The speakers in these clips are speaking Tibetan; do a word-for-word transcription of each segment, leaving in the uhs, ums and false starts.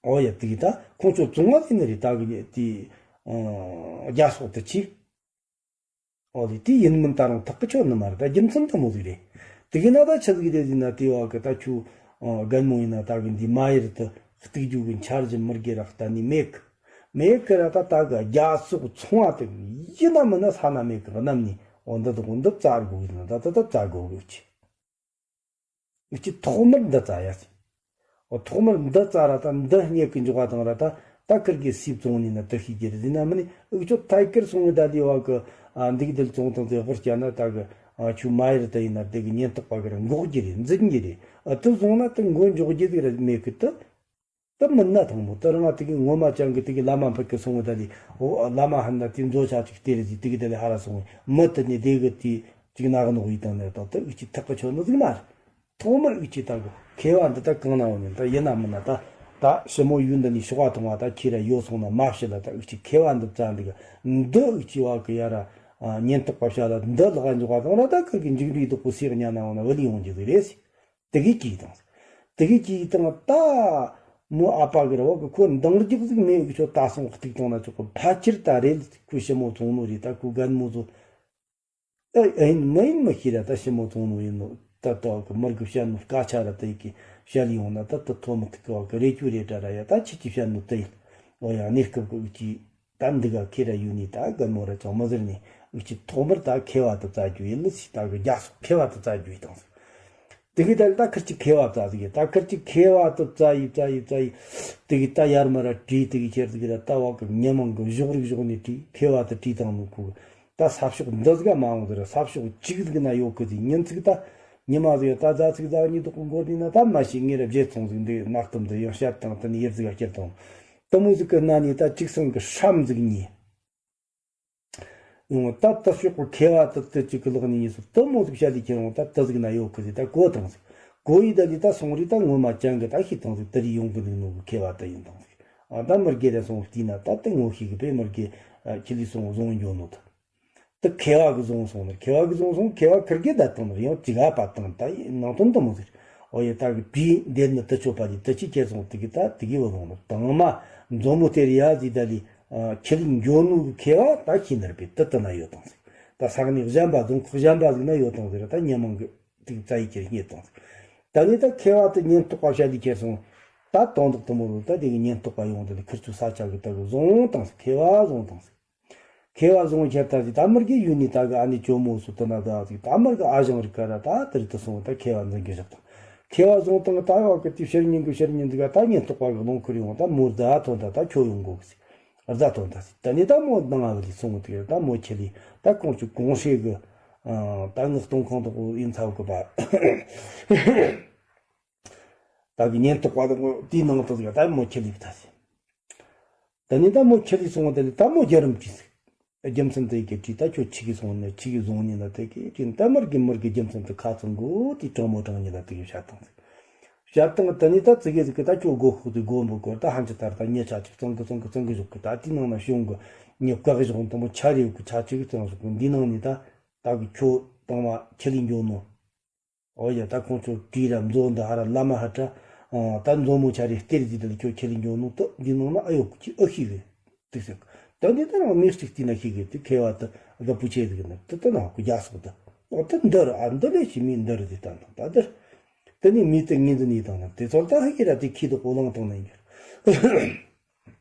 ཨོ་ཡ་དེ་གི་ད་ཁོང་ཚོ་བཙོང་བ་ཟིན་ནི་རེད། ད་གི་དེ་རྒྱ་སོག་ཏུ་ཆི། ཨོ་ལེ་དེ་ཡིན་མིན་ད་རུང་ཐག་གི་ཆོད་ནི་མ་རེད། ད་རྒྱུ་མཚན་དེ་མོ་ཟིག་རེད། དེ་གི་ན་ད་ཆི་ཟིག་རེད་ཟེར་ན། དེ་བ་གི་ད་ཁྱོད་རྒན་མོ་ཡིན་ན་ད་གི་འདི་མ་ཡེར་དུ་གཏུག་རྒྱུ་གི་འཆར་གཞི་མི་དགེ་ར་གཏན་ནས་མེད་གི། མེད་གི་ར། ད་ད་གི་རྒྱ་སོག་ཚོང་བ་དེ་ཡིན་ན་མིན་ན་ས་ན་མེད་གི། གནམ་ནས་འོ་འདི་དག་འདི་བཙལ་དགོས་གི་ན། ད་ད་ད་བཙལ་དགོས་གི་ཆི། ཨུ་ཆི་ཐོག་མར་འདི་བཙལ་ཡ་ཟེར། འོ་ཐོག་མར་འདི་བཙལ་ར། ད་འདི་རྙེད་གི་འཇོག་པ་དང་ར། ད་ད་ཁིར་གི་སུས་བཙོང་ནི་ན་དེ་ཤེས་རྒྱུ་རེད་ཟེར་ན། མིན་ནི་ཨུ་ཆོ་ཐད་ཀར་སོང་གི་ད་ལི་བ་གི་ཨ་འདི་གི་དེ་ལ་བཙོང་དང་དེ་དཔེར་བྱས་ན་ད་གི་ཨ་ཁྱོད་མ་ཡེར་དེ་ཡིན་ན་དེ་གི་ཉེན་རྟོག་པ་གི་ར་འགོག་རྒྱུ་རེད། འཛིན་རྒྱུ་རེད། ཨ་དེ་བཟུང་ན་དེ་མགོ་འཇོག་རྒྱུ་ཟིག་ར་མེད་གི། དེ་དེ་མིན་ན་ཐང་མོ་དེ་རང་ང་དེ་གི་ངོ་མ་ཅང་གི་དེ་གི་བླ་མ་ཕུད་གི་སོང་གི་ད་ལི། འོ་བླ་མ་ཧན་ན་དེ་མཛོ་ཆ་ཅིག་སྟེར་ཟིག་དེ་གི་དེ་ལས་ཧ་ར་སོང་། མི་དེ་ནི་དེ་གི་དེ་ཅིག་ནག་ནོག་ཡིད་དང་ནས་དང་དེ་ཨུ་ཆི་ཐག་གི་ཆོད་ནི་ཟིག་མ་རེད། ཐོག་མར་ཨུ་ཆི་ད་གི་མཁས་པ་འདི་ད་གང་ན་ཡོད་ནི། ད་ཡིན་ན་མིན་ན་ད་ད་ཞི་མོ་ཡུལ་འདི་ནས་གཤོག་པ་ཐོང་བ་ད་ཁྱེད་ར་ཡོད་སོང་ན་མ་བཤད་ལ། ད་ཨུ་ཆི་མཁས་པ་འདི་བཙལ་འདི་གི་འདི་ཨུ་ཆི་བ་གི་ཡ་ར་ཉེན་རྟོག་པ་བྱ་ལ་འདི་ལག་འཇོག་པ་དང་ར། ད་ཁིར་གི་འཇིགས་འདྲའི་བདག་པོ་སེ་གཉའ་ན་འོང་ན་བུ་ལི་ཡོང་རྒྱུ་ཟིག་རེད་ཟེར། དེ་གི་གིས་དང་། དེ་གི་གིས་དང་། ད་མོ་ཨ་ཕ་གི་ར་བ་གི་ཁོ་འདང་རྒྱག་ཟིག་མེད་གི། ཁྱོད་ད་སོང་གཏུག་བཏང་ན་ཆོག་གི། ཕལ་ཆེར་ད་རེད། ཁོ་ཞི་མོ་བཙོང་ནོ་རེད། ད་ཁོ་རྒན་མོ་ཚོ་ཨེ་ཨེ་ཡིན་མ་ཡིན་མི་ཤེས་ར། ད་ཞི་མོ་བཙོང་ནོ་ཡིན་ནོ། ད་ད་གི་མར་གི་བཤད་ནོ་སྐད་ཆ་ར་དེ་གི་བཤད་ལ་ཡོང་ན་ད་ད་ཐོ་མི་ཐུག་གི་བ་གི་རེད། ཁྱོད་རེད་དྲ་ར་ཡ། ད་ཁྱེད་ཀྱི་བཤད་ནོ་དེ་ཡིན། ཨོ་ཡ་གནས་སྐབས་གི་ཨུ་ཆི་ད་འདི་ག་ཁེ་ར་ཡུལ་ནས་ད་རྒན་མོ་ར་ཅང་མི་ཟེར་ནས་ཨུ་ཆི་ཐོག་མར་ད་མཁས་པ་དེ་བཙལ་རྒྱུ་ཡིན་ལ་ཟེར། ད་གི་རྒྱ་སོག་མཁས་པ་དེ་བཙལ་རྒྱུ་ཡིན་དང་ཟེར། དེ་གི་ད་ད་ཁིར་གཅིག་མཁས་པ་བཙལ་ཟིག་ད་ཁིར་གཅིག་མཁས་པ་དེ་བཙལ་ཡི་བཙལ་ཡི་བཙལ་ཡི། དེ་གི་ད་ཡར་མར་ར་བྲིས། དེ་གི་ཁྱེར་ཟིག་ར་ད་བ་གི་མི་མང་གི་གཞོགས་རིག་གཞོགས་ནས་བྲིས། མཁས་པ་དེ་བྲིས་བཏང་ནོ་ཁོ་གི་ད་ས་ཕྱོགས་འདི་ཟིག་མ་འོང་ཟེར། ས་ཕྱོགས་གཅིག་ཟིག་ན་ཡོད་གི་ཟེར། ཉིན་ཅིག་ད་ཉི་མ་ཟིག་ད་ཟླ་ཚིག་ཟླ་གཉིས་དག་གི་འགོར་དུས་ན་ད་མ་ཤེས། ངས་ར་བརྗེད་སོང་ཟིག་འདི་གནའ་གཏམ་འདི་ཡང་བཤད་བཏང་། དེ་ནས་ཡིར་ཟིག་ག་ཁྱེར་བཏང་། དེ་མོ་ཟིག་གི་སྣ་ནས་ད་གཅིག་སང་གི་ཧྲམ་ཟིག་རྙེད་ཡོང་། ད་ད་ཤོག་གི་མཁས་པ་དེ་དེ་གཅིག་གི་ལག་ནས་རྙེད་སོང་། དེ་མོ་ཟིག་བཤད་ལས་ཁྱེར་ཡོང་། ད་དེ་ཟིག་ན་ཡོད་གི་ཟེར། ད་གོ་བཏང་ཟིག་གོ་ཡི་ད་ལི་ད་སོང་རི་ད་ངོ་མ་ཅང་གི་ད་ཤེས་བཏང་ཟིག་དེ་རི་ཡོང་གི་འདུག་ནོ་གི་མཁས་པ་དེ་ཡིན་དང་ཟིག་ཨ་ད་མི་དགེ་ར་སོང་བལྟས་ན་ད་དེ་ངོ་ཤེས་གི་པས། མི་དགེ་ཁྱེར་ལས་སོང་བཟུང་འགྱོ་ནོ་ད། དེ་མཁས་པ་གི་བཟུང་སོང་ནི། མཁས་པ་གི་བཟུང་སོང་། མཁས་པ་ཁིར་གེ་ད་བཏང་ནི་ཡང་ཅི་ག་པ་བཏང་། ད་ནང་དོན་དེ་མོ་ཟེར། ཨོ་ཡ་ད་གི་བྲིས་འདེད་ནི་དེ་ཆོད་པ་ལས་དེ་ཅི་ཁྱེར་སོང་། དེ་གི་ད་དེ་གི་བུ་བཟུང་ནི། དང་མ་མཛོ་མོ་སྟེར་ཡ་ཟིག་ད་ལི་ཁྱེར་འགྱོ་ནོ་གི་མཁས་པ་ད་ཤེས་ནི་ར་པས། དེ་དེ་ན་ཡོད་དང་ཟེར། ད་ས་གནས་གཞན་པ་རྫོང་ཁག་གཞན་པ་ཟིག་ན་ཡོད་དང་ཟེར། ད་མི་མང་གི་དེ་བཙལ་ཡི་ཁྱེར་རྙེད་དང་ཟེར། ད་ནི་ད་མཁས་པ་དེ་ཉེན་རྟོག་པ་བཤད་ལས་ཁྱེར་སོང་། ད་དོན་དག་དེ་མོ་རུ་ད་དེ་གི་ཉེན་རྟོག་པ་ཡོང་དེ་ལི་ཁིར་ཆུ་ས་ཆ་གི་ད་གི་བཟུང་དང་ཟེར། མཁས་པ་བཟུང་དང་ཟེར། མཁས་པ་བཟུང་ཁྱེར་ད་ཟིག་ད་མི་དགེ་ཡུལ་ནས་ད་གི་ཨ་ནེ་ཇོ་མོ་སུ་དེ་ན་ད་ཟིག་ད་མི་དགེ་ཨ་ཞང་རི་ཀ་ར་ད་དེ་རི་དུ་སོང་། ད་མཁས་པ་འཛིན་གི་བཞག་དང་། མཁས་པ་བཟུང་དང་ད་ཡོད་གི་དེ་ཕྱིར་ཉིན་གི་ཕྱིར་ཉིན་ཟིག་ད་ཉེན་རྟོག་པ་གི་རླུང་ཁུར་ཡོང་། ད་མོ་རྫ་ཐོན་ད་ད་ཁྱོད་ཡོང་གོ་གི་ཟིག་རྫ་ཐོན་ད་ཟིག་ད་ནི་ད་མོ་ནང་ང་བ་ལི་སོང་གི་ད་མོ་ཁྱེར་ལི་ད་ཁོང་ཆུ་གོང་ཧྲེ་གི་ད་ངག་གཏོང་ཁང་དུ་ཡིན་ཚ་གི་པ། ད་གི་ཉེན་རྟོག་པ་དང་དེའི་ནང་དུ་ཟིག་ད་མོ་ཁྱེར་ལི་བུ་ད་ཟིག་ད་ནི་ད་མོ་ཁྱེར་ལི་སོང་བ་དེ་ལས་ད་མོ་རྒྱ་རམ་བྲིས་ཟིག་རྒྱུ་མཚན་དེ་གི་བྲིས། ད་ཁྱོད་ཆི་གི་སོང་ནས་ཆི་གི་བཟུང་ནི་ལ་དེ་གི་བྲིས། ད་མར་གི་མར་གི་རྒྱུ་མཚན་དེ་ཁ་ཚང་གོ་དེ་དྲང་མོ་དྲང་ཉེ་ལ་དེ་གི་བཤད་བཏང་ཟིག་བཤད་བཏང་། ད་ནི་ད་ཙི་གེ་ཟིག་གི་ད་ཁྱོད་སྒོ་ཤོག་དེ་སྒོ་འབུད་གོ་ད་ཧན་ཅི་ད་ར་ད་ཉེ་ཆ་ཅིག་གཙང་གི་གཙང་གི་གཙང་གི་བཞག་གི་ད་དེའི་ནང་ན་ཤོང་གི་ཉེ་བཀག་གི་བཞག་དང་མོ་ཆ་རེ་གི་ཆ་ཅིག་གི་གཙང་བཞག་གི་འདི་ནང་ནས་ད་ད་གི་ཁྱོད་དང་མ་ཁྱེར་ལི་འགྱོ་ནོ། ཨོ་ཡ་ད་ཁོང་ཚོ་བྲིས་ར་མཛོ་འདི་ཧ་ར་བླ་མ་ཧ་ཏྲ། ཨ་ད་མཛོ་མོ་ཆ་རེ་སྟེར་ཟིག་དེ་ལ་ཁྱོད་ཁྱེར་ལི་འགྱོ་ནོ་ད་འདི་ནང་ན་ཨ་ཡོད་ཀྱི་ཨ་ཤི་གི་ཏིག་ཟེར། ད་འདི་ད་རང་མིག་གཅིག་བལྟས་ན་ཤི་གི་དེ་མཁས་པ་ད་དགའ་པོ་ཆེ་ཟིག་ན་ད་ད་ན་ཧ་གོ་རྒྱ་སོག་ད། ཨོ་ད་འདི་ར་ཨ་འདི་ལས་ཤི་མི་འདི་ར་དེ་ད་ད་ད་འདི་ད་ནི་མི་ད་ངེས་འཛིན་ཡིན་དང་ན་དེ་ཚོར་ད་ཧ་གི་ར་དེ་ཁྱི་ད་ཨོ་ལང་དང་ན་ཡིན་གྱུར།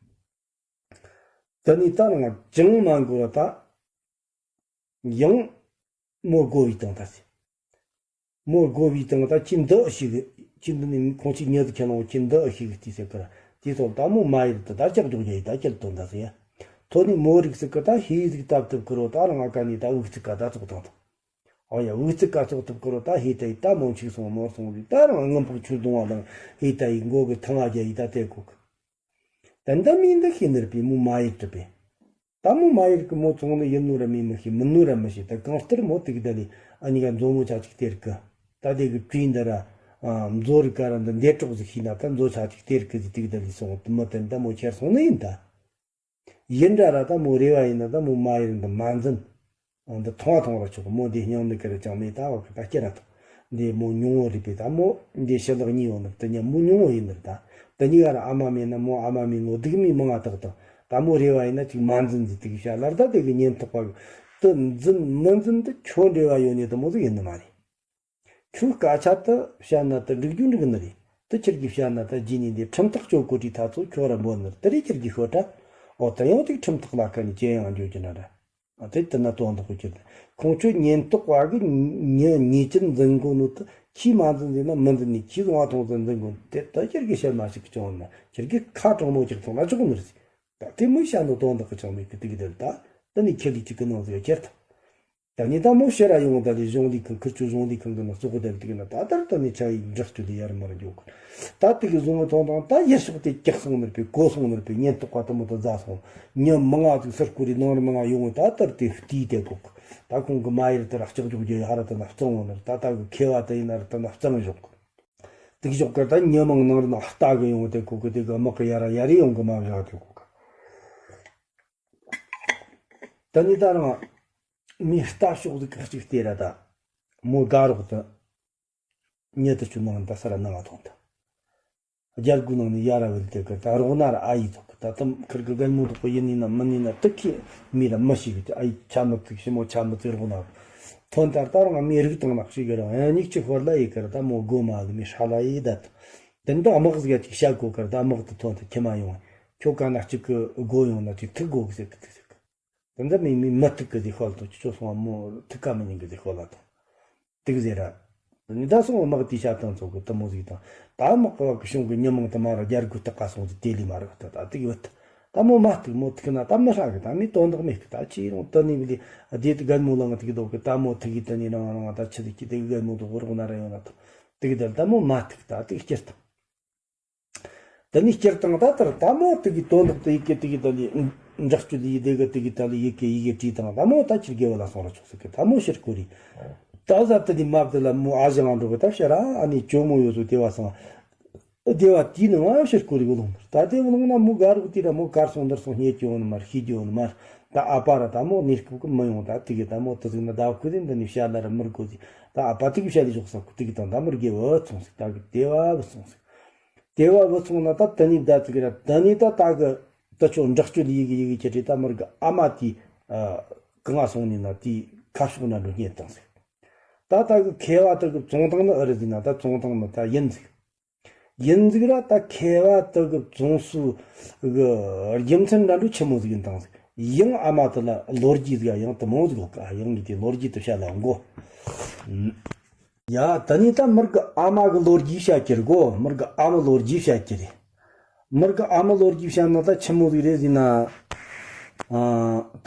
ད་ནི་ད་རང་ཅང་མ་འགོར་བ་ད། ཡང་མོ་སྒོ་བའི་དང་ད་ཟེར། མོ་སྒོ་བའི་དང་ད་ཁྱི་འདི་ཨ་ཤི་གི་ཁྱི་འདི་ནི་ཁོང་ཆི་ཉེ་དུ་ཁྱེད་ལོང་ཁྱི་འདི་ཨ་ཤི་གི་ཏི་ཟེར་གི་ར་དེ་ཚོ་ད་མོ་མ་ཡིར་དུ་ད་ལྕགས་རྒྱོག་རྒྱ་ཡི་ད་ཁྱེར་དོན་ད་ཟེར་ཡ། ཐོ་ནི་མོ་རིག་ཟིག་གི་ད་ཧི་ཟིག་བཏབ་ཐུབ་གི་རོ་ད་རང་ཨ་ཀ་ནི་ད་དབུགས་ཚིག་ག་ད་ཚོགས་དང་དང་། ཨོ་ཡ་དབུགས་ཚིག་ག་ཚོགས་ཐུབ་གི་རོ་ད་ཧི་ད་ཡི་ད་མོ་འཆིག་སོང་ནོར་སོང་ཟིག་ད་རང་སྔོན་པོ་ཆུ་བརྡུང་བ་དང་ཧི་ད་ཡི་མགོ་གི་ཐང་ཨ་རྒྱ་ཡི་ད་དེ་གོ་གི། ད་འདི་མིན་འདི་ཤེས་ནི་རེད་པས་མོ་མ་ཡེར་གྲི་པས། ད་མོ་མ་ཡེར་གི་མོ་ཚོང་ནི་ཡིན་ནོ་ར་མིན་མི་ཤེས་མིན་ནོ་ར་མི་ཤེས། ད་གང་ལྟར་མོ་དེ་གི་ད་ལི་ཨ་ནི་ག་མཛོ་མོ་ཆ་ཅིག་སྟེར་གི། ད་དེ་གི་བྲིས་འདི་ར་ཨ་མཛོ་རི་ཀ་ར་འདི་འདེད་གྲོགས་ཟིག་ཤེས་ན་ད་མཛོ་ཆ་ཅིག་སྟེར་གི་ཟིག་དེ་གི་ད་ལི་སོང་དུ་མི་དེ་ད་མོ་ཁྱེར་སོང་ནི་ཡིན་ད། ཡིན་འདྲ་ར་ད་མོ་རེ་བ་ཡིན་ན་ད་མོ་མ་ཡེར་འདི་མ་འཛིན། འདི་ཐོང་བ་ཐོང་ར་ཆོག་མོ་འདི་སྙིང་འདི་ཀ་ར་ཅང་མེད་ད་བ་གི་ད་སྐྱེ་ར་ཐོང་། འདི་མོ་ཉུང་བོ་རེད་པས་ད་མོ་འདི་ཞི་ལག་གཉིས་ཡོད་ནི་དེ་ཉ་མོ་ཉུང་བོ་ཡིན་ནི་རེད་ད། དེ་གཉིས་ཀ་ར་ཨ་མ་མེད་ན་མོ་ཨ་མ་མེད་ནོ་སྡུག་མི་མང་ང་དག་དང་། ད་མོ་རེ་བ་ཡིན་ན་ཅིག་མ་འཛིན་ཟིག་དེ་གི་བཤད་ལར་ད་དེ་གི་ཉན་ཐག་པ་གི་དེ་འཛིན་མི་འཛིན་དེ་ཁྱོད་འབྲེལ་བ་ཡོད་ནི་དེ་མོ་ཟིག་ཡིན་ནི་མ་རེད། ཁྱོད་སྐད་ཆ་དེ་བཤད་ན་དེ་འགྲིག་རྒྱུ་འགྲིག་ནི་རེད། དེ་ཁྱེད་ཀྱིས་བཤད་ན་དེ་རྗེས་ནས་འདི་ཁྲིམས་ཐག་གཅོད་གོ་དྲིས་ཐ་ཚོ་ཁྱོད་ར་འབོད་ནི་རེད། དེ་རེད་ཁྱེད་ཀྱིས་ཤོད་དྲ། འོ་དེ་ཡང་ཅིག་ཁྲིམས་ཐག་ལ་ཁ་ནས་ཅེ་ཡང་འགྱོ་རྒྱུ་ན་ར། དེ་ལྟ་ན་དོན་དག་གི་ཁྱེར་ཏེ། ཁོང་ཚོས་ཉེན་རྟོག་པ་གི་ཉེ་ཉེས་ཅན་འཛིན་དགོས་ནོ་དེ་ཁྱིས་མ་འཛིན་ཟིན་ན་མི་འཛིན་ནི་ཁྱིས་བཟུང་བ་ཐོངས་ཟིན་འཛིན་དགོས་ནོ་དེ་ད་ཁྱེར་གི་བཤད་མ་ཞིག་གི་བྱུང་ན་ཁྱེར་གི་ཁ་དྲང་མོ་ཅིག་ཐོངས་ན་ཆོག་ནི་རེད། ད་དེ་མི་བཤད་ནོ་དོན་དག་གི་ཆགས་མེད་གི་དེ་གི་དེ་ལ་ད་དེ་ནི་ཁྱེར་གི་ཅིག་གི་ནང་ཟིག་ཁྱེར་ཐ། ད་ནི་ད་མོ་ཕྱིར་ར་ཡོང་ད་ལི་གཞུང་ལས་ཁང་ཁུར་ཆུ་གཞུང་ལས་ཁང་གི་ནང་བཙོག་གི་དེ་ལ་དེ་གི་ན་ད་ལྟར་ད་ནི་ཆ་ཡི་འདྲི་གཅོད་ལས་ཡར་མར་འགྱོ་གི། ད་དེ་གི་བཟུང་བ་ཐོངས་དང་ད་ཡེ་ཤོག་དེ་སྐྱག་སོང་ནི་རེད་པས་གོ་སོང་ནི་རེད་པས་ཉེན་རྟོག་པ་དེ་མོ་ད་རྫ་སོང་། མྱི་མང་ང་ཚོས་ཟུར་བཀོལ་རེ་ནང་རུ་མང་ང་ཡོང་བས་ད་ལྟར་དེ་བལྟས་ཏེ་གོ་གི། ད་ཁོང་གི་མ་ཡར་དེ་ར་ལྕགས་འཇོག་རྒྱུ་ཡ་ཧ་ར་དེ་ན་གཙང་བོ་ནི་རེད། ད་ད་གི་ཁེ་བ་དེ་ཡིན་ན་ར་དེ་ན་གཙང་བཞག་གི། དེ་གི་ཞོག་གི་ད་ཉི་མང་ནང་རུ་ན་ལྟ་གི་ཡོང་དེ་གོ་གི། དེ་གི་དམག་གི་ཡ་ར་ཡ་རེ་ཡོང་གི་མ་བཞག་དེ་གོ་གི། ད་ནི་ད་རང་མི་ལྟ་ཕྱོགས་ཟིག་གི་གཅིག་བལྟས་ར་ད། མོ་དགའ་རོགས་ད། ཉེ་དུ་ཆུ་ནང་ད་ས་ར་ནང་ང་ཐོང་ད། རྒྱལ་སྒོ་ནང་ནས་ཡ་ར་བེལ་དེ་གི་ད་རོགས་ན་ར་ཨ་ཡི་ཐོག་གི་ད་དམ་ཁིར་གི་རྒན་མོ་དོག་པོ་ཡིན་ནི་ན་མིན་ནི་ན་དུ་ཁི་མི་ར་མི་ཞིག་གི་ཨ་ཡི་ཆ་མི་ཚིག་ཞི་མོ་ཆ་མི་ཚིག་རོགས་ན་ཐོན་ད་ད་རང་མི་རིགས་དང་ནག་ཞིག་གི་རང་ཡང་ཉིག་ཅིག་ཧོར་ལ་ཡི་གི་ར་ད་མོ་སྒོ་མ་གི་མི་ཧྲ་ལ་ཡི་ད་དེ་འདི་དམག་ཟིག་ཡ་ཅིག་བཤད་གོ་གི་ར་ད་དམག་དུ་ཐོན་ད་ཁྱི་མ་ཡོང་ཁྱོ་ག་ན་གཅིག་གི་སྒོ་ཡོང་ན་ཅིག་ཐུག་གོ་གི་ཟེར་གི་ཐུག་ཟེར་གི། དེ་འདྲ་མིན་མིན་མི་ཐུག་གི་ཟིག་ཤོལ་དང་ཁྱོད་སོང་བ་མོ་ཐུག་ག་མི་ཉན་གི་ཟིག་ཤོལ་ལ་དང་། དེ་གི་ཟེར་ར། ནི་ད་སོང་བ་དམག་དེ་བྱ་དང་ཚོགས་གི་དུ་མོ་ཟིག་དང་། ད་དམག་གི་བ་གི་གཞུང་གི་ཉི་མང་དུ་མ་ར་རྒྱལ་སྒོ་སྟག་ག་སོང་ཟིག་དེ་ལི་མ་ར་ད་ད་དེ་གི་བུད། ད་མོ་མ་ཐུག་མོ་ཐུག་ན་ད་མི་ཧྲ་གི་ད་མི་དོན་དག་མེད་གི་ད་ཅི་རུང་དུ་ནི་བི་ལི་དེ་དུ་རྒན་མོ་ལང་གི་དེ་གི་དོག་གི་ད་མོ་ཐུག་གི་དུ་ནི་རང་རང་ད་ཆི་ཟིག་གི་དེ་གི་རྒན་མོ་དོག་གི་རོགས་ན་ར་ཡོང་ན་ད། དེ་གི་ད་ད་མོ་མ་ཐུག་ད་དེ་གི་སྐྱེར་ད། ད་ནི་སྤྱིར་བཏང་ད་ལྟར་ད་མོ་དེ་གི་དོན་དག་དེ་ཡི་གེ་དེ་གི་ད་ལི་འདྲག་སྤྱོད་ལི་དེ་གི་དེ་གི་ད་ལི་ཡི་གེ་ཡི་གེ་བྲིས་དང་ད་མོ་ད་ཁྱེར་དགེ་བ་ལ་སོང་ར་ཆོག་ཟེར་གི་ད་མོ་ཕྱིར་གོ་རི། ད་ཟ་དེ་ནི་མ་བདེ་ལ་མོ་ཨ་ཞང་འགྲོ་གི་ད་ཕྱིར་ཨ་ནི་ཇོ་མོ་ཡོད་ཚོ་དེ་བ་སང་། དེ་བ་དེའི་ནང་ཕྱིར་གོ་རི་གོ་ལོང་ད་དེ་བ་ལོང་ན་མོ་ག་རུ་དེ་ར་མོ་གར་སོང་འདིར་སོང་རྙེད་ཀྱི་ཡོད་ནི་མར་ཤེས་ཀྱི་ཡོད་ནི་མར་ད་ཨ་པ་ར་ད་མོ་གནས་སྐབས་གི་མི་ཡོང་ད་དེ་གི་ད་མོ་དེ་ཟིག་ན་ད་ཁུ་དེ་འདི་ནི་བཤད་ལ་ར་མི་ར་གོ་ཟིག་ད་ཨ་པ་དེ་གི་བཤད་ལི་ཞོག་ས་ཁུ་དེ་གི་དང་ད་མི་ར་དགེ་བ་སོང་ཟིག་ད་གི་དེ་བ་བུ་སོང་ཟིག་དེ་བ་བུ་ཚོང་ན་ད་དེ་ནི་ད་ཙིག་ར་དེ་ནི་ད་ད་གི་ད་ཆོ་འདྲག་སྤྱོད་ཡི་གི་ཡི་གི་ཁྱེད་ཀྱི་ད་མར་གི་ཨ་མ་དེ་གང་ང་སོང་ནི་ན་དེ་ཁ་ཕྱོགས་ན་འགྲོ་རྙེད་བཏང་ཟིག་ད་ད་གི་མཁས་པ་དེ་གི་བཙོང་བཏང་ནི་ཨ་རི་ཟིག་ན་ད་བཙོང་བཏང་ནི་ད་ཡིན་ཟིག་ཡིན་ཟིག་ར་ད་མཁས་པ་དེ་གི་བཙོང་སུ་གི་རྒྱུ་མཚན་འདྲ་འགྲོ་ཆི་མོ་ཟིག་ཡིན་བཏང་ཟིག་ཡང་ཨ་མ་དེ་ལ་ལོ་རྒྱུས་ཟིག་ཡང་དེ་མོ་ཟིག་ག་ཡང་གི་དེ་ལོ་རྒྱུས་དེ་བཤད་ལ་འགོ། ཡ། ད་ནི་ད་མིར་གི་ཨ་མ་གི་ལོ་རྒྱུས་བཤད་ཀྱི་རེད་གོ། མིར་གི་ཨ་མ་ལོ་རྒྱུས་བཤད་ཀྱི་རེད། མིར་གི་ཨ་མ་ལོ་རྒྱུས་བཤད་ན་ད་ཆི་མོ་ཟིག་རེད་ཟེར་ན། ཨ།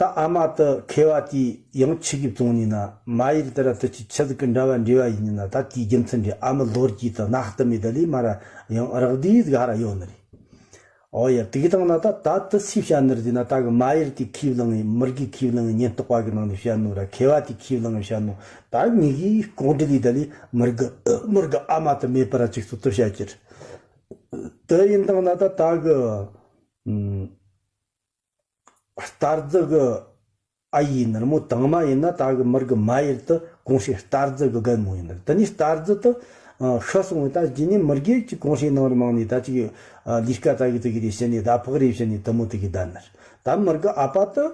ད་ཨ་མ་དེ་མཁས་པ་དེ་ཡང་ཆི་གི་བཙོང་ནི་ན་མ་ཡིར་དེ་ར་དེ་ཆི་ཆི་ཟིག་གི་འདྲ་བ་འདྲེས་པ་ཡིན་ནི་ན་ད་དེའི་རྒྱུ་མཚན་རེད། ཨ་མ་ལོ་རྒྱུས་དེ་ན་ཧ་ཏི་མེད་ད་ལི་མ་ར་ཡང་རག་དུས་ཟིག་ཧ་ར་ཡོད་ནི་རེད། ཨོ་ཡ། དེ་གི་དང་ན་ད་ད་དེ་སུས་བཤད་ནི་རེད་ཟེར་ན་ད་གི་མ་ཡིར་དེ་ཁས་བླངས་ངེ་མིར་གི་ཁས་བླངས་ངེ་ཉེན་རྟོག་པ་གི་ནང་ནས་བཤད་ནོ་ར་མཁས་པ་དེ་ཁས་བླངས་ངེ་བཤད་ནོ་ད་གཉིས་གི་ལྐོག་འདྲི་ལི་ད་ལི་མིར་གི་མིར་གི་ཨ་མ་དེ་མེད་པ་ར་ཅིག་སུ་དེ་བཤད་ཀྱི་རེད། དེ་ཡིན་དང་ན་ད་ད་གི་ཨམ། རྟ་རྫི་གི་ཨ་ཡེ་ནར་མོ་དང་མ་ཡིན་ན་ད་གི་མིར་གི་མ་ཡེར་དུ་གོང་ཧྲེ་རྟ་རྫི་གི་རྒན་མོ་ཡིན་ནར། དེ་ནས་རྟ་རྫི་དུ་ཤི་སོང་བས་ད་རྗེས་ནས་མིར་གེ་ཅིག་གོང་ཧྲེ་ནང་རི་མང་ནས་ད་ཅིག་ལས་ཀ་ད་གི་དུ་གི་རེ་བྱེད་ནས་ད་ཕག་རེ་བྱེད་ནས་དུ་མོ་དུ་གི་བསྡད་ནར། ད་མིར་གི་ཨ་ཕ་དུ་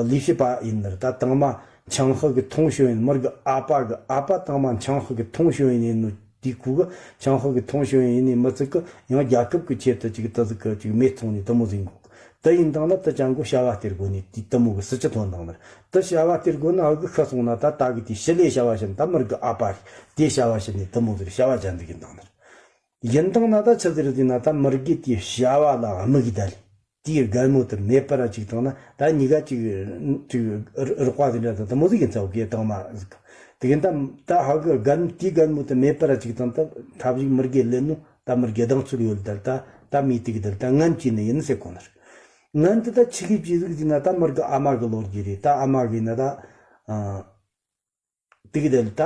ལས་བྱེད་པ་ཡིན་ནར། ད་དང་མ་ཆང་ཧི་གི་ཐོང་ཤོ་ཡིན། མིར་གི་ཨ་ཕ་གི་ཨ་ཕ་དང་མ་ཆང་ཧི་གི་ཐོང་ཤོ་ཡིན་ནོ། དེའི་ཁུག་གི་ཆང་ཧི་གི་ཐོང་ཤོ་ཡིན་ནི་མི་ཚིག་གི་ཡང་རྒྱལ་ཁབ་ཀྱི་ཆེད་དུ་ཅིག་དུ་ཟིག་གི་ཅིག་མེ་ཚོང་ནི་དུ་མོ་ཟིག་གོ། དུ་ཡིན་དང་ལ་དུ་ཅང་གོ་བྱ་བ་སྟེར་དགོ་ནི་དེ་དུ་མོ་གི་སྲིད་ཇུས་ཐོན་དང་ལ་དུ་བྱ་བ་སྟེར་དགོ་ན་ཨ་གི་ཤི་སོང་ན་ད་ད་གི་དེ་ཞི་ལས་བྱ་བ་བྱེད་ད་མིར་གི་ཨ་ཕ་རེད། དེ་བྱ་བ་བྱེད་ནི་དུ་མོ་ཟིག་བྱ་བ་ཅན་ཟིག་ཡིན་དང་ལ་ཡིན་དང་ན་ད་ཆི་ཟིག་རེད་ཟེར་ན་ད་མིར་གི་དེ་བྱ་བ་ལ་དམིགས་གི་ད་ལི། དེའི་རྒན་མོ་དེ་མེད་པར་ཅིག་བཏང་ན་ད་གཉིས་ཀ་ཅིག་ཅིག་རོགས་པ་དེ་འདྲ་དང་དུ་མོ་ཟིག་ཡིན་ཚ་བོ་གེ་དང་མ་ཟིག་དེ་གིན་ད་ད་ཧ་གི་རྒན་དེའི་རྒན་མོ་དེ་མེད་པར་ཅིག་བཏང་ད་ཐབས་ཤིག་མིར་གེ་ལེན་ནོ་ད་མིར་གེ་གདངས་ཚུལ་ཡོད་ད་ད་ད་མི་དེ་གི་ད་ད་ངན་གྱིས་ནི་ཡིན་ཟེར་གོ་ནར། ངན་དེ་ད་ཆི་གི་ཅི་ཟིག་ཟིན་ན་ད་མིར་གི་ཨ་མ་གི་ལོ་རྒྱུས་རེད། ད་ཨ་མ་གི་ན་ད། དེ་གི་དེ་ལ་ད་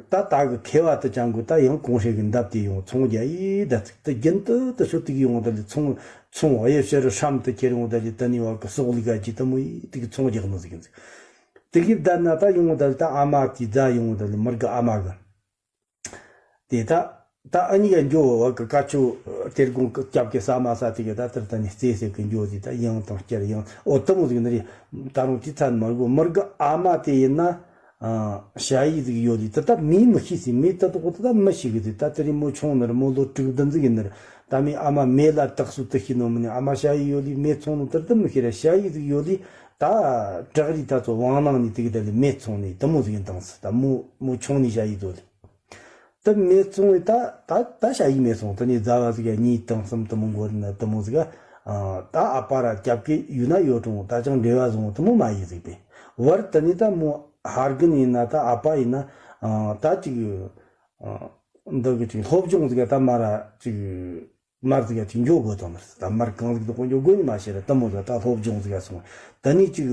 ད་ད་གི་མཁས་པ་དུ་ཅང་གི་ད་ཡང་གོང་ཧྲེ་གི་འདབས་དེ་ཡོང་ཚོང་རྒྱག་ཡི་ད་ཚིག་ད་རྒྱུན་དུ་ད་ཤོ་དེ་གི་ཡོང་ད་ལི་ཚོང་ཚོང་གཡུ་ཕྱི་རུ་ཧྲམ་དུ་ཁྱེར་ཡོང་ད་ལི་ད་ནི་བ་གི་སོག་ལི་ག་ཅི་ད་མོ་ཡི་དེ་གི་ཚོང་རྒྱག་ནི་ཟིག་ཡིན་ཟིག་དེ་གི་བསྡད་ན་ད་ཡོང་ད་ལི་ད་ཨ་མ་དེ་རྫ་ཡོང་ད་ལི་མིར་གི་ཨ་མ་གི་དེ་ད་ ད་ཨ་ནི་ག་འགྱོ་བ་གི་བཀའ་ཆོས་དེར་དགོངས་སྐྱབས་ཀྱི་ས་མ་ས་དེ་གི་ད་ལྟར་ད་ནི་རྩེ་ཟེར་གི་འགྱོ་ཟིག་ད་ཡང་དང་བསྐྱར་ཡང་ཨོ་དུ་མོ་ཟིག་ནི་རེད། ད་རུང་དེ་ཚ་མར་གོ་མར་གི་ཨ་མ་དེ་ཡིན་ན། ཨ། ཞ་ཡི་ཟིག་ཡོད་ལི་ད་ད་མི་མི་ཤི་སི་མི་ད་དོ་ད་ད་མི་ཤི་གི་ཟིག་ད་དེ་རིང་མོ་ཆུང་ནི་རེད། མོ་ལོ་དྲུག་བདུན་ཟིག་ཡིན་ནི་རེད། ད་མི་ཨ་མ་མེ་ལ་དག་སུ་དུ་ཤི་ནོ་མི་ནི་ཨ་མ་ཞ་ཡི་ཡོད་ལི་མེ་ཚོང་ནི་དེར་ད་མི་ཤི་ར་ཞ་ཡི་ཟིག་ཡོད་ལི་ད་བྲག་རི་ད་ཚོ་ཝང་ནང་ནི་དེ་གི་ད་ལི་མེ་ཚོང་ནི་དུ་མོ་ཟིག་ཡིན་དང་སི་ད་མོ་མོ་ཆུང་ནི་ཞ་ཡི་ཟོ་ལི། དེ་མེ་བཙོང་བའི་ད་ད་ད་ཞ་ཡི་མེ་བཙོང་དེ་ནས་ཟླ་བ་ཟིག་ག་གཉིས་དང་གསུམ་དུ་མོ་འགོར་ན་དུ་མོ་ཟིག་ག་ད་ཨ་ཕ་ར་རྒྱབ་ཀྱི་ཡུལ་ན་ཡོད་རུང་ད་ཅང་འབྲེལ་བ་བཟུང་དུ་མོ་མ་ཡི་ཟིག་པས། བར་དུ་ནི་ད་མོ་ཧར་གིན་ཡིན་ན་ད་ཨ་ཕ་ཡིན་ན་ད་ཅིག་འདི་གི་ཅིག་སློབ་སྦྱོང་ཟིག་ག་ད་མ་ར་ཅིག་མར་ཟིག་ཡ་ཅིག་འགྱོ་དགོས་དང་མར་ཟིག་ད་མར་གང་ཟིག་དུ་ཁོ་འགྱོ་དགོས་ནི་མ་ཤེས་ར་དུ་མོ་ཟིག་ད་སློབ་སྦྱོང་ཟིག་ཡ་སོང་། ད་ནི་ཅིག་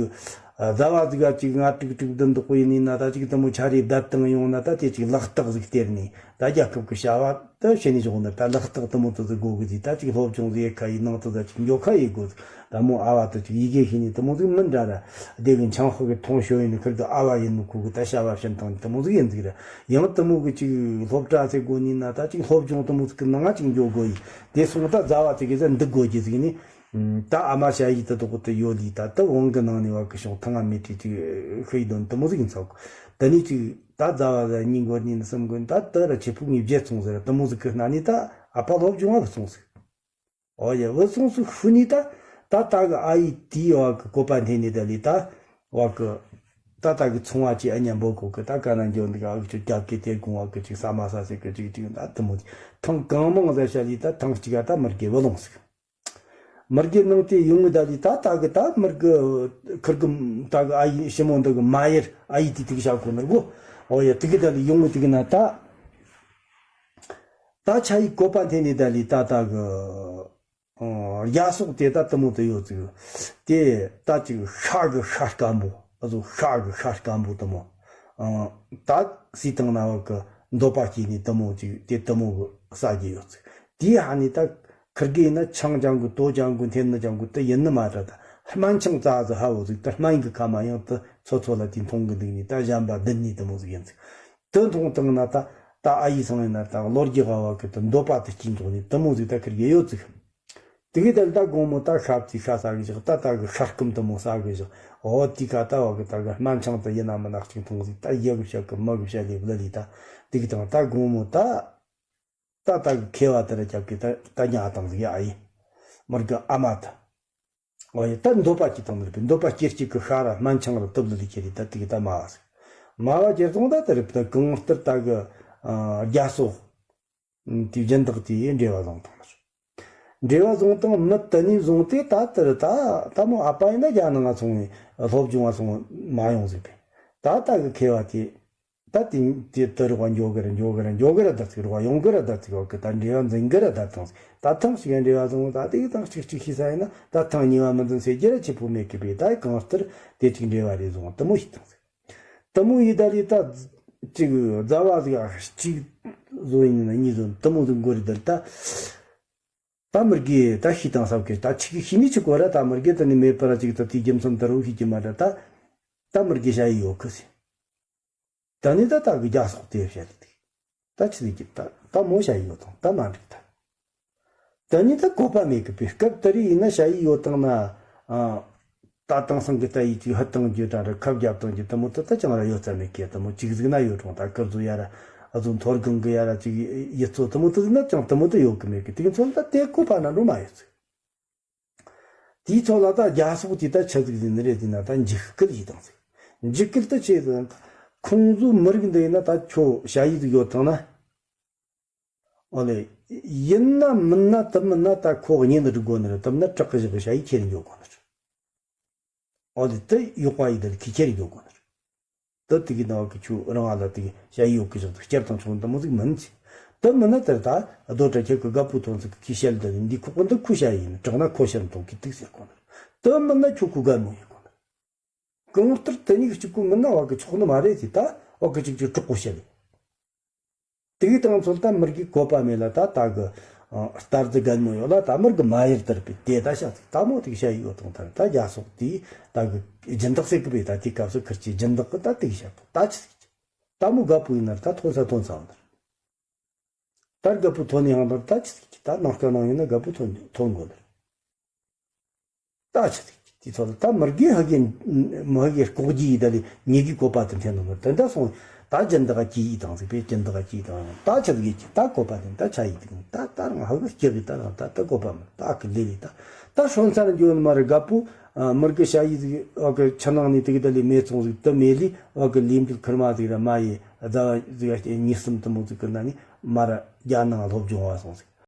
ཟླ་བ་ཟིག་ག་ཅིག་ང་དྲུག་དྲུག་བདུན་དུ་ཁོ་ཡིན་ནི་ན་ད་ཅིག་དུ་མོ་ཆ་རེ་བསྡད་བཏང་ཡོང་ན་ད་དེ་ཅིག་ལག་རྟགས་ཟིག་སྟེར་ནི་ད་རྒྱལ་ཁབ་ཀྱི་བྱ་བ་ད་བྱེད་ནི་བྱུང་ན་ད་ལག་རྟགས་དུ་མོ་དུ་ཟིག་དགོས་གི་ཟིག་ད་ཅིག་སློབ་སྦྱོང་ཟིག་ཡེ་ཁ་ཡི་ནང་དུ་ཟ་ཅིག་འགྱོ་ཁ་ཡེ་དགོས་ཟིག་ད་མོ་ཨ་བ་དུ་ཅིག་ཡི་གེ་ཤེས་ནི་དུ་མོ་ཟིག་མི་འདྲ་ར་སྡེ་གི་འཆང་ཧོ་གི་མཐོང་ཤོ་ཡིན་ནི་ཁིར་དུ་ཨ་བ་ཡིན་ནི་ཁུ་གི་ད་བྱ་བ་བྱེད་སྟངས་དུ་མོ་ཟིག་ཡིན་ཟིག་ར། ཡང་དུ་མོ་གི་ཅིག་སློབ་གྲྭ་ཚེ་དགོ་ནི་ན་ད་ཅིག་སློབ་སྦྱོང་དུ་མོ་ཟིག་གི་ནང་ང་ཅིག་འགྱོ་དགོ་ཡི། དེ་སོང་ད་ཟླ་བ་ཚེ་གི་ཟ་འདུག་དགོ་གི་ཟིག་ནི། ད་ཨ་མ་ཞ་ཡི་དུ་དོག་དུ་ཡོད་ལི་ད་དུ་དབང་གི་ནང་ནས་བ་གི་ཤོང་ཐང་ང་མེད་དྲི་ཅིག་ཤི་ཡི་དོན་དུ་མོ་ཟིག་ཡིན་ཚོག་དེ་ནས་ཅིག་ད་ཟླ་བ་ཟ་གཉིས་འགོར་ནི་ནི་གསུམ་འགོར་ནི་ད་དུ་ར་ཆེ་ཕུག་ངེས་བརྗེད་སོང་ཟེར་དུ་མོ་ཟིག་གི་སྣ་ནི་ད་ཨ་ཕ་སློབ་སྦྱོང་བ་སོང་ཟིག་ཨོ་ཡ་བུ་སོང་སུ་ཤུ་ནི་ད་ད་ད་གི་ཨ་ཡི་དེའི་བ་གི་བཀོད་པ་འཐེན་ནི་ད་ལི་ད་བ་གི་ད་ད་གི་ཚོང་བ་ཅི་ཨ་ཉམ་པོ་གོ་གི་ད་ག་ན་འགྱོ་འདི་ག་ཨ་གི་ཅིག་རྒྱབ་ཀྱི་དེ་གོང་བ་གི་ཅིག་ས་མ་ས་སེ་གི་ཅིག་ཅིག་ད་དུ་མོ་ཐང་གང་མང་ཟ་ཤ་ལི་ད་ཐང་གཅིག་ག་ད་མར་གི་བུ་ལོང་ཟིག་མར་གི་ནང་དེ་ཡོང་གི་ད་ལི་ད་ད་གི་ད་མར་གི་ཁིར་གི་ད་གི་ཨ་ཡི་ཞི་མོ་འདི་གི་མ་ཡར་ཨ་ཡི་དེ་དེ་གི་ཤ་གོ་ནར་གོ་ཨོ་ཡ་དེ་གི་ད་ལི་ཡོང་གི་དེ་གི་ན་ད། ད་ཆ་ཡི་བཀོད་པ་འཐེན་ནི་ད་ལི་ད་ད་གི་ཨ་རྒྱ་སོག་དེ་ད་དུ་མོ་དུ་ཡོད་ཚུལ་དེ་ད་ཅིག་ཤ་གི་ཤ་སྐམ་པོ་ཨ་ཟོ་ཤ་གི་ཤ་སྐམ་པོ་དུ་མོ་ཨ་ད་སི་ཏང་ན་བ་གི་འདོད་པ་སྐྱེས་ནི་དུ་མོ་ཅིག་དེ་དུ་མོ་གི་ས་གི་ཡོད་ཚུལ་དེ་ཧ་ནི་ད་ཁིར་གི་ཡིན་ན་ཆང་ཅང་གི་ཏོ་ཅང་གི་འཐེན་ནི་ཅང་གི་དུ་ཡིན་ནི་མ་ད་ད་སྨན་ཆང་ཙ་ཟི་ཧ་བོ་ཟིག་ད་སྨན་གི་ཁ་མ་ཡང་དུ་ཚོ་ཚོ་ལ་དེ་མཐོང་གི་འདུག་ནི་ད་གཞན་པ་འདི་ནི་དུ་མོ་ཟིག་ཡིན་ཚུལ། དོན་མཐོང་བཏང་ན་ད་ད་ཨ་ཡི་སང་ཡིན་ན་ད་ལོ་རྒྱུས་ག་བ་གི་ད་འདོད་པ་དུ་སྐྱིད་འགྲོ་ནི་དུ་མོ་ཟིག་ད་ཁིར་གི་ཡོད་ཚིག་དེ་གི་ད་ད་དགོང་མོ་ད་ཤབ་ཙི་ཤ་ས་གི་ཞག་ད་ད་གི་ཤ་སྐམ་དུ་མོ་ས་གི་ཞག་ཨོ་དི་ཀ་ད་བ་གི་ད་གི་སྨན་ཆང་དུ་ཡིན་ན་མི་ནག་ཅིག་མཐོང་ཟིག་ད་ཡ་གི་བཤད་གི་མ་གི་བཤད་ལེ་བླ་ལི་ད་དེ་གི་དང་ད་དགོང་མོ་ད་ད་ད་གི་ཁེ་བ་དེ་ར་རྒྱབ་གི་ད་ད་ཉ་དང་ཟིག་ཡ་ཨ་ཡི་མར་གི་ཨ་མ་ད། ཨོ་ཡ་ད་འདོད་པ་སྐྱེ་དང་མི་རིགས་པའི་འདོད་པ་སྐྱེ་སྐྱེ་གི་ཤ་ར་སྨན་ཆང་ར་སྟབས་ལ་ལི་ཁྱེར་རི་ད་དེ་གི་ད་མ་བ་ཟིག་མ་བ་ཁྱེར་སོང་ད་དེ་རིགས་ད་གང་ལྟར་ད་གི་རྒྱ་སོག་དེ་སྦྱིན་བདག་དེ་ཡི་འབྲེལ་བ་བཟུང་དང་མི་འབྲེལ་བ་བཟུང་དང་མི་དེ་ནས་བཟུང་སྟེ་ད་དེ་རི་ད་ད་མོ་ཨ་ཕ་ཡིན་ན་རྒྱ་ནང་ང་སོང་བའི་སློབ་སྦྱོང་བ་སོང་མ་ཡོང་ཟིག་པས་ད་ད་གི་ཁེ་བ་དེ། ད་དེ་དེ་དུ་རོགས་འཇོག་གི་ར་འཇོག་གི་ར་འཇོག་གི་ར་ད་ཚིག་རོགས་ཡོང་གི་ར་ད་ཚིག་རོགས་གི་ད་འབྲེལ་བ་འཛིན་གི་ར་ད་ཐང་ད་ཐང་ཞིག་འབྲེལ་བ་བཟུང་ད་དེ་གི་ཐང་ཞིག་ཞིག་ཤི་ས་ཡིན་ན་ད་ཐང་ཉེ་བ་མི་འཛིན་ཟེར་རྒྱུ་ར་ཆི་ཕུ་མེད་གི་པས་ད་གང་ལྟར་དེ་ཅིག་འབྲེལ་བ་རེ་བཟུང་དུ་མོ་ཞིག་ཐང་ཟིག་དུ་མོ་ཡི་ད་རེ་ད་ཅིག་རྫ་བ་ཟིག་གཅིག་བཟོ་ཡིན་ན་གཉིས་བཟོ་དུ་མོ་ཟིག་མགོ་རེ་ད་རེ་ད་ད་མི་རྒས་ད་ཤི་དང་སབ་གི་ད་ཆི་གི་ཤི་ནི་ཆི་གོ་ར་ད་མི་རྒས་ད་ནི་མེད་པ་ར་ཅིག་ད་དེ་རྒྱུ་མཚན་ད་རུ་ཤི་གི་མ་ར་ད་ད་མི་རྒས་ཤ་ཡི་ཡོད་གི་ཟེར། ད་ནི་ད་ད་གི་རྒྱ་སོག་དེ་བཤད་དེ། ད་ཆི་ཟིག་གི་ད་ད་མོ་ཞ་ཡི་ཡོད་དང་ད་མ་འགྲིག་ད། ད་ནི་ད་གོ་པ་མེད་གི་པའི་སྐབས་དེ་རིགས་ཡིན་ན་ཞ་ཡི་ཡོད་དང་ན། ད་དེང་སང་གི་ད་ཡི་ཅིག་ཧུད་དང་རྒྱུ་དང་ར་ཁབ་རྒྱབ་དང་རྒྱུ་དུ་མོ་ད་ད་ཅང་ར་ཡོད་ཙམ་མེད་གི་དུ་མོ་ཅིག་ཟིག་ན་ཡོད་རུང་ད་སྐབས་ཟུ་ཡ་ར་ཨ་ཟུ་མཐོ་སྒང་གི་ཡ་ར་ཅིག་ཡི་ཚོ་དུ་མོ་ད་ཟིག་ན་ཅང་དུ་མོ་ད་ཡོད་གི་མེད་གི་དེ་གི་ཚོ་ད་དེ་གོ་པ་ན་འགྲོ་མ་ཡོད་ཟིག་དེའི་ཚོ་ལ་ད་རྒྱ་སོག་དེ་ད་ཆི་ཟིག་ཟིན་རེད་ཟེར་ན་ད་འཇིགས་སྐུལ་ཡིན་དང་ཟིག་འཇིགས་སྐུལ་ད་ཆི་ཟིག་ཁོང་ཚོའི་མི་རིགས་འདི་ཡིན་ན་ད་ཁྱོད་ཞ་ཡི་ཟིག་ཡོད་དང་ན། ཨོ་ལེ། ཡིན་ན་མིན་ན་དུ་མིན་ན་ད་ཁོ་གཉེན་དུ་སྒྲིག་དགོ་ནི་རེད་དུ་མིན་ན་བྲག་གི་བཞག་གི་ཞ་ཡི་ཁྱེར་འཇོག་དགོ་ནི་རེད། ཨོ་ལེ་དུ་ཡོག་པ་ཡི་དུ་ཁྱི་ཁྱེར་འཇོག་དགོ་ནི་རེད། དུ་དེ་གི་ནང་གི་ཆུ་རང་ཨ་ལ་དེ་གི་ཞ་ཡི་ཡོད་གི་བཞག་དུ་བསྐྱར་དང་ཆུང་དུ་མོ་ཟིག་མིན་ཚེ། དུ་མིན་ན་དེར་ད་རྡོ་བྲག་ཁྱེད་ཀྱི་དགའ་པོ་ཐོན་ཚིག་གི་ཁྱི་ཤལ་དུ་འདི་ཁོག་པ་འདི་ཁུ་ཞ་ཡི་ཡིན་དྲག་ན་ཁོ་ཤལ་མཐོང་གི་དུག་ཟེར་གོ་ནི་རེད། དུ་མིན་ན་ཁྱོད་ཁུ་དགའ་མོ་ཡིན་གོ་ནི་རེད། གང་ལྟར་དེ་གཉིས་གཅིག་པུ་མིན་ན་བ་གི་ཆོག་ནི་མ་རེད་ཟེར་ད་བ་གི་གཅིག་གཅིག་གྲོགས་པོ་བཤད། དེ་གི་དང་ཚོད་ད་མིར་གི་བཀོད་པ་མེད་ལ་ད་ད་གི་ཨ་རྟ་རྫི་རྒན་མོ་ཡོད་ལ་ད་མིར་གི་མ་ཡར་དར་པའི་དེ་ད་ཤ་ཚིག་ད་མོ་དེ་གི་ཤ་ཡི་ཡོད་དང་ཐར་ད་རྒྱ་སོག་དེ་ད་གི་སྦྱིན་བདག་ཟེར་གི་པའི་ད་དེ་སྐབས་སུ་ཁིར་གྱི་སྦྱིན་བདག་གི་ད་དེ་གི་ཤ་ད་ཆི་ཟིག་ད་མོ་དགའ་པོ་ཡིན་ན་ད་ཐོན་ས་ཐོན་ས་བ་ནར། ད་རྒད་པོ་ཐོན་ནས་ཧང་ད་ད་ཆི་ཟིག་གི་ད་ནང་དཀར་ནང་ཡིན་ན་རྒད་པོ་ཐོན་ཐོན་དགོས་ལ། ད་ཆི་ཟིག་གི་དེ་ཚོ་ལ་ད་མི་རྒས་ཧ་གི་མི་ཧ་གི་ལྐོག་ཇི་ཡི་ད་ལི་ཉེ་གི་བཀོད་པ་དེ་འཐེན་ནོ་མི་དེ་འདྲ་སོང་། ད་ཇི་འདི་ག་ཅི་ཡི་དང་ཟིག་པས་ཇི་འདི་ག་ཅི་ཡི་དང་ད་ཆི་ཟིག་གི་ད་བཀོད་པ་དེ་ད་ཆ་ཡི་དེ་ད་ད་རང་ཧ་གི་སྐྱི་གི་ད་རང་ད་ད་བཀོད་པ་མི་ད་ཨ་གི་ལི་ལི་ད་ད་ཤོན་ཚར་འགྱོ་ནི་མ་རེད། རྒད་པོ་མི་རྒས་ཞ་ཡི་ཟིག་ཨ་གི་ཆུ་ནང་ནས་དེ་གི་ད་ལི་མེ་ཚོང་ཟིག་ད་མེ་ལི་ཨ་གི་ལི་འདི་ཁུར་མ་ཟིག་ར་མ་ཡི་ཟླ་བ་ཟིག་གཉིས་གསུམ་དུ་མོ་ཟིག་གི་ན་ནི་མ་ར་རྒྱ་ནང་སློབ་སྦྱོང་བ་སོང་ཟིག